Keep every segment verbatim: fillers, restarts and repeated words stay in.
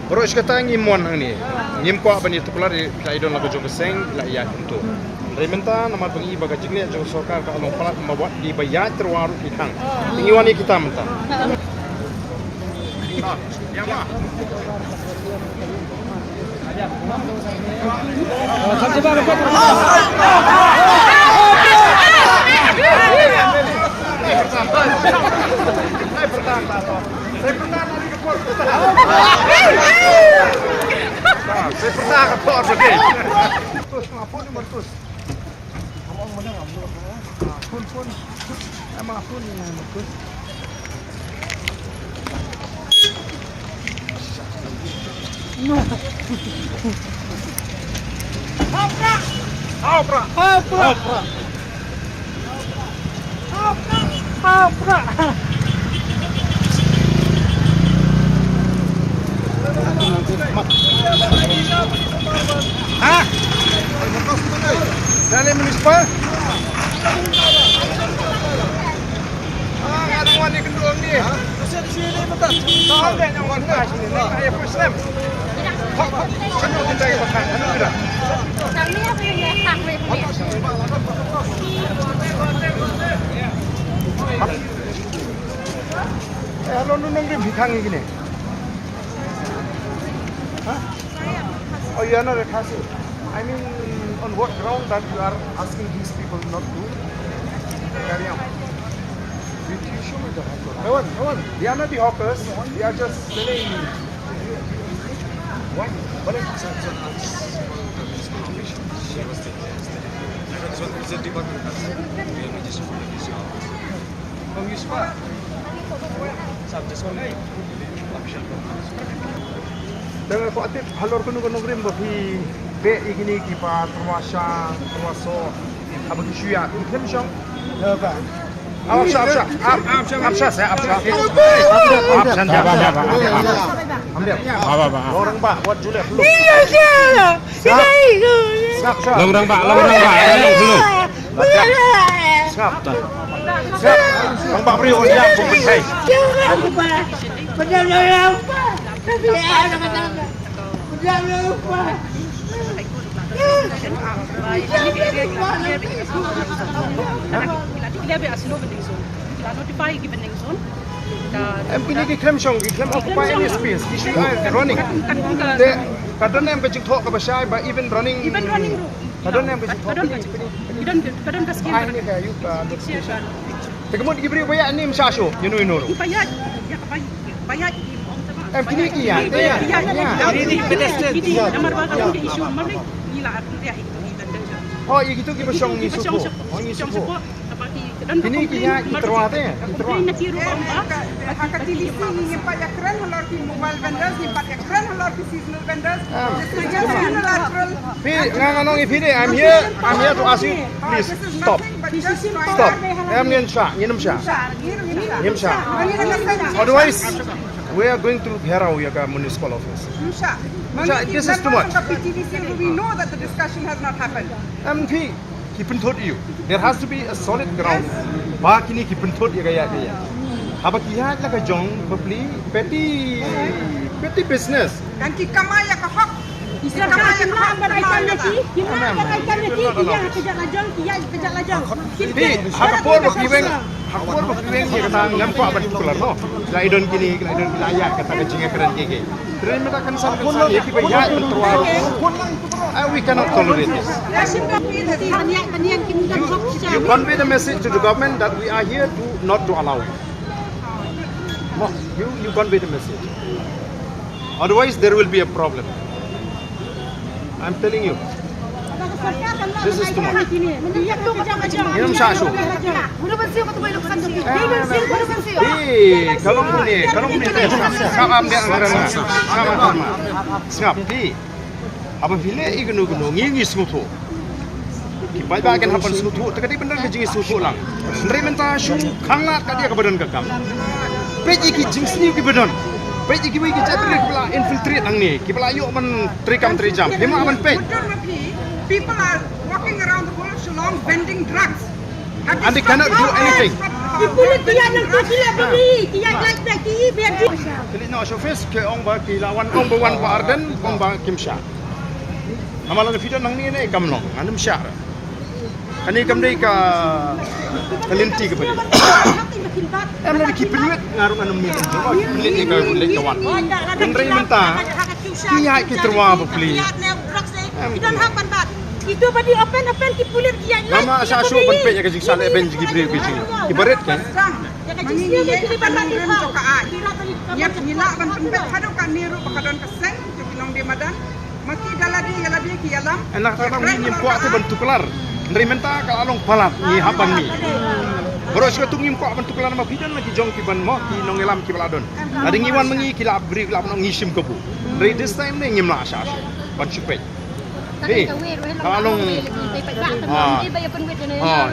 Baroh shi katta ngim mon hangne. Ngim kwah ban ïa tuklar ïa, la i don la ka jong ka seng, la ïa kumto. Hynrei mynta namar ba ngi ba ka jingleh jong ka sorkar ka long palat, ma wat ki ba ïa tyrwa ruh ki khang. Ngi wan ïa kita mynta. Ha? Dali municipal? Eh, hello, nongrim hi khang ïa kine. Huh? Oh, you are not a Khasi. I mean, on what ground that you are asking these people not to carry on? Did you show me the hawker? I want, I want. They are not the hawkers. They are just selling. Why? What is Tang ko atip halor kano kano nongrim ba phi beh ïa kine ki ba tyrwa sha tyrwa so. Haba ki shu ïa ki khlem shong. Ap sha, ap sha, ap, ap sha, ap sha. Ap sha, ap sha. Ba, ba, ba. Long Rangbah, wat ju leh. Long Rangbah, Long Rangbah. Sngap. Sngap. Long Rangbah briew ong ïa kum pynthei. Em kine ki khlem shong, ki khlem occupy any space, ki shu ai running. Te ka don em ka jingthoh kaba shai ba even running. Even running ruh. Ka don em ka jingthoh. Ka don ka, ka don ka scheme. Ai ni ka yu ka. Te ka mut ki briew ba ïa ni ym shah shuh, ïa no ïa no ruh. Ba ïa, ïa ba ïa, ba ïa ki ong ta ba. Em kine ki ïa, ki ïa, ki ïa. Namar ba ka issue ma le ngi la ïa. Oh, ïa kitu ki ba shong ngi shu. Oh, ngi shu. Kine ki ïa ki tyrwa te, ki tyrwa. Ha ka T D C ngi ngim pat ïa kren halor ki mobile vendors, ngim pat ïa kren halor ki seasonal vendors. This is just unilateral. Phi, nga, nga ong ïa phi de, I'm here, I'm here to ask you, please stop. Stop. Em ngin shah, ngin ym shah. Ngin ym shah. Otherwise, we are going to gherao ïa ka municipal office. Shah, this is too much. We know that the discussion has not happened. Em phi, ki pynthut ïa u. There has to be a solid ground. Ba kine ki pynthut ïa ka ïa ka ïa. Haba ki ïa la ka jong bapli petty, petty business. Kan ki kamai ïa ka hok. Ki kamai ïa ka hok. Phi, ha ka por ba phi weng, ha ka por ba phi weng ïa kata ngam kwah ban particular no. La i don kine, la i don kine ïa kata ka jingïakren ki ki. Tren mynta kan san kan san ïa ki ba ïa tyrwa. Uh, we cannot tolerate this. You, you convey the message to the government that we are here to not to allow it. No, you, you convey the message. Otherwise, there will be a problem. I'm telling you. This is too much. Ngin ym shah shuh. Eh, ka long kumne, ka long kumne te. Sngap, sngap, am dei ang kren. Sngap, am dei. Sngap, phi. Haba phi leh ïa kano kano, ngi ngi sngewthuh. Ki paidbah kin hap ban sngewthuh, te ka dei ban don ka jingsngewthuh lang. Hynrei mynta shu khanglad ka dei kaba don ka kam. Peit ïa ki jingsniew kiba don. Peit ïa kiwei ki jaitbynriew kiba la infiltrate hangne, kiba la ïoh ban trei kam trei jam. Phim lah ban peit. People are walking around the whole of Shillong vending drugs. And they cannot do anything. Ki pulit ki ïaid nangtu ki la bri, ki ïaid lait bek ki bri. Ki leit noh sha office, ki ong ba ki la wan, ong ba wan Bah Ardent, ong ba kim shah. Namar lada phi don nangne ne kam long, ngan ym shah. Kane kam dei ka, ka lynti kaba dei. Em, lada ki pynwit nga ruh ngan ym mih. Ki pynwit ne ka leit ka wan. Hynrei mynta ki ïaid ki tyrwa bapli. Em. Ki don hap ban bat. Itu ba dei open open ki pulit ki ïaid. Lama sa shu ban peit ïa ka jingsahlehbeiñ jong ki briew ki jing. Ki barit ka. Ïa ka jingsniew ki dei ban bat. Ngi lah ban pynbeit haduh katne ruh ba ka don ka seng jong ki nongdie madan. Ma ki da lade ïa lade ki ïalam. Ynda kata ngi ngim kwah te ban tuklar. Hynrei mynta ka la long palat ngi hap ban mih. Baroh shi katta ngim kwah ban tuklar ma phi don la ki jong ki ban mo ki nongïalam kiba la don. Lada ngi wan ma ngi ki la briew ki la ban ong ngi shim kabu. Hynrei this time ne ngim lah sha shu ban shu peit. Hei, ka la long. Ah. Ah.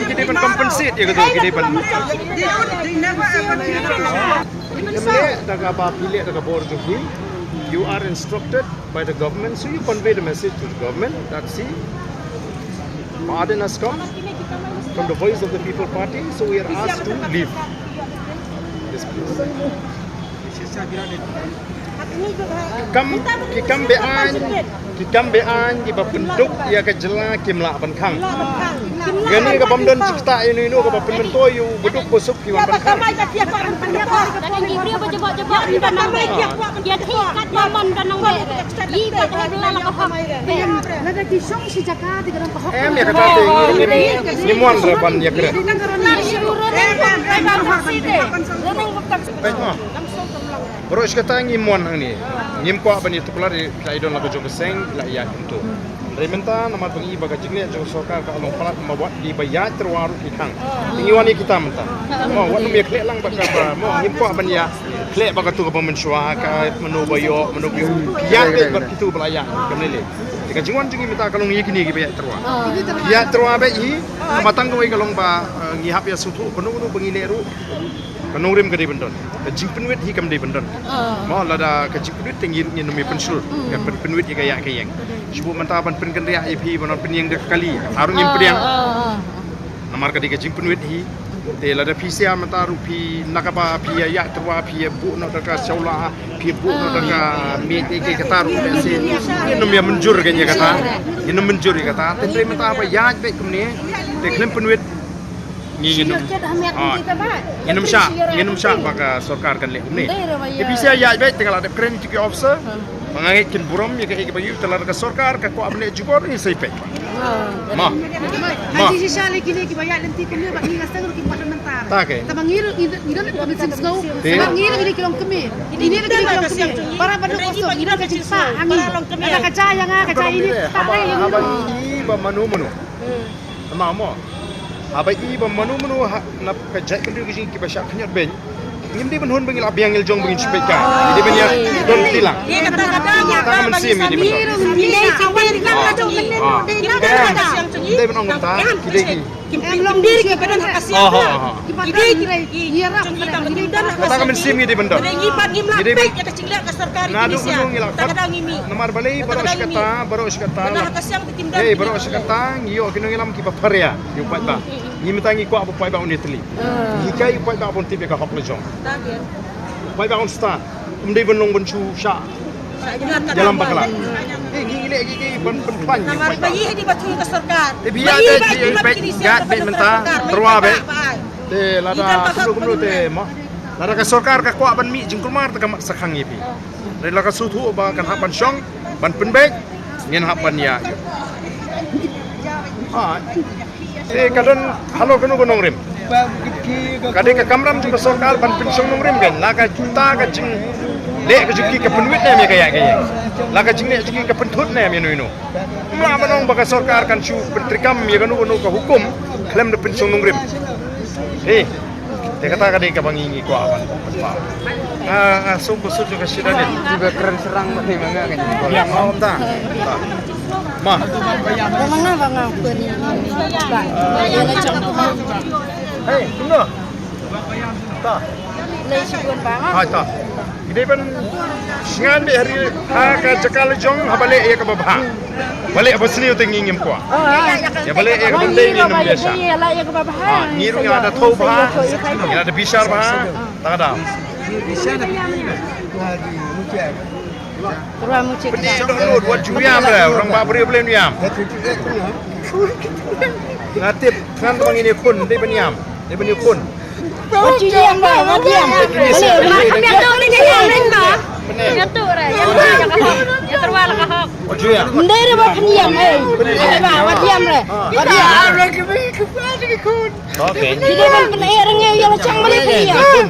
Ki dei ban compensate ïa kato, ki dei ban. Phi leh da kaba, phi leh da ka bor jong phi. You are instructed by the government, so you convey the message to the government that, see, Bah Ardent has come from the Voice of the People Party, so we are asked to leave this place. Ki kam, ki kam beaiñ, ki kam beaiñ kiba pynduk ïa ka jylla kim lah ban khang. Kane ka bym don jingktah ïa uno uno kaba pynmyntoi ïa u baduk basuk ki wan ban khang. Lada ki shong shi jaka te ka dang ka hok. Em, ïa kata te ngi, ngi, ngim wan re ban ïakren. Peit mo. Baroh shi katta ngim wan hangne. Ngim kwah ban ïatuklar ïa, la i don la ka jong ka seng, la ïa kumto. Hynrei mynta namar ba ngi ba ka jingleh jong ka sorkar ka long palat, ma wat dei ba ïaid tyrwa ruh ki khang. Te ngi wan ïa kita mynta. Mo, wat nym ïakhleh lang bad kaba, mo, ngim kwah ban ïa khleh bad kato kaba mynshuwa, ka mano ba ïoh, mano ba ïoh. Ïa bad, bad kito ba la ïa, kam lei lei. Te ka jingwan jong ngi mynta ka long ïa kine kiba ïaid tyrwa. Ïaid tyrwa bad hi, kaba tang kawei ka long ba, eh, ngi hap ïa sngewthuh, kano kano ba ngi leh ruh, ka nongrim ka dei ban don. Ka jingpynwit hi kam dei ban don. Mo, lada ka jingpynwit te ngi, ngin ym ïa pynshlur. Ka pyn, pynwit ïa ka ïa ka ïeng. Shu mynta ban pynkynriah ïa phi ban pynïeng da ka kali. Harum ngin pynïeng. Namar ka dei ka jingpynwit hi. Te lada phi sha mynta ruh phi na kaba phi ïa ïaid tyrwa phi ïa buh noh da ka shawla, phi ïa buh noh da ka miej, ïa kata ruh. Ngin ym ïa mynjur kane kata. Ngin ym mynjur ïa kata. Te hynrei mynta ba ïaid beit kumne. Te khlem pynwit. Ngi ngin ym, ah, ngin ym shah, ngin ym shah ba ka sorkar kan leh kumne. Te phi sha ïaid beit te nga la dep kren ïa ki officer. Ba nga ngeit kin burom ïa kaei kaba ïoh, te lada ka sorkar ka kwah ban leh jubor, ngin sa ïa peit. Mo. Mo. Shisha lei kine kiba ïaid lynti kumne ba ngi nga sdang ruh ki pat mynta. Ta ke. Tangba ngi ruh ngi don ka mynsiem sngew. Te. Tangba ngi ruh kine ki long kmie. Kine ruh kine ki long kmie. Para ba duk kosong ngi don ka jingpang. Para long kmie. Ka jia ïa nga ka jia ine. Haba i ba mano mano. Ama mo. Haba i ba mano mano ha, na ka jaitbynriew ka jong ngi kiba shah khynñiot beiñ. Ngim dei ban hun ba ngi la biang ngi la jong ba ngin shu peit ka. Ngi dei ban ïa don kti lang. Kata ka mynsiem ngi dei ban don. Ngim dei ban ong kata. Ngi dei ki. Kata ka mynsiem ngi dei ban don. Ngi dei ban. Naduh mynno ngi la khot. Namar balei baroh shi katta, baroh shi katta. Hei, baroh shi katta ngi ïoh ki nongïalam kiba pharia. Ïa u paidbah. Ngi mynta ngi kwah ba u paidbah un ïatylli. Ngi hikai u paidbah ba un tip ïa ka hok la jong. U paidbah un stad. Um dei ban long ban shu shah ïalam bakla. Ngi, ngi leh ngi, ngi ban pynplan ïa u paidbah. Te phi ïaid beit, phi ïaid beit, ïaid beit mynta, tyrwa beit. Te lada kumno kumno te mo. Lada ka sorkar ka kwah ban mih jingkulmar te ka mat sa khang ïa phi. Hynrei la ka sngewthuh ba kan hap ban shong, ban pynbeit, ngin hap ban ïa. Ah. Te ka don halor kano ka nongrim. Ka dei ka kamram jong ka sorkar ban pynshong nongrim kan. La kata ka jingleh ka jong ki ka pynwit ne em ïa ka ïa ka ïa. La ka jingleh jong ki ka pynthut ne em ïa no ïa no. Ym lah ban ong ba ka sorkar kan shu pyntreikam ïa kano kano ka hukum khlem da pynshong nongrim. Hei. Te kata ka dei kaba ngi ngi kwah ban pynpaw. Ah, ah, suk, suk ka sida ne. Kiba kren serang mane manga kan. Ya, mau ta. Ma. Manga manga pun. Hei, kumno? Ta. Lei sibun ba. Hai ta. Ki dei ban sngewbha ha ri, ha ka jaka la jong, haba leh ïa kaba bha. Ba leh ba sniew te ngi ngim kwah. Ïa ba leh ïa kaba dei ngi ngim ïa sha. Ha, ngi ruh ngi la da thew bha, ngi la da bishar bha, ta ka daw. Pynïaid dohnud, wat ju ïam re, u rangbah briew balei un ïam. Nga tip, tang ba ngin ïakhun, dei ban ïam, dei ban ïakhun. Wat ju ïam ba, wat ïam. Wat ju ïam. Ndei re ba pynïam, eh. Ba, wat ïam re. Wat ïam. Okay. Ki dei ban pynïam re ngi ïa la chang ba dei pynïam. Ïakhun.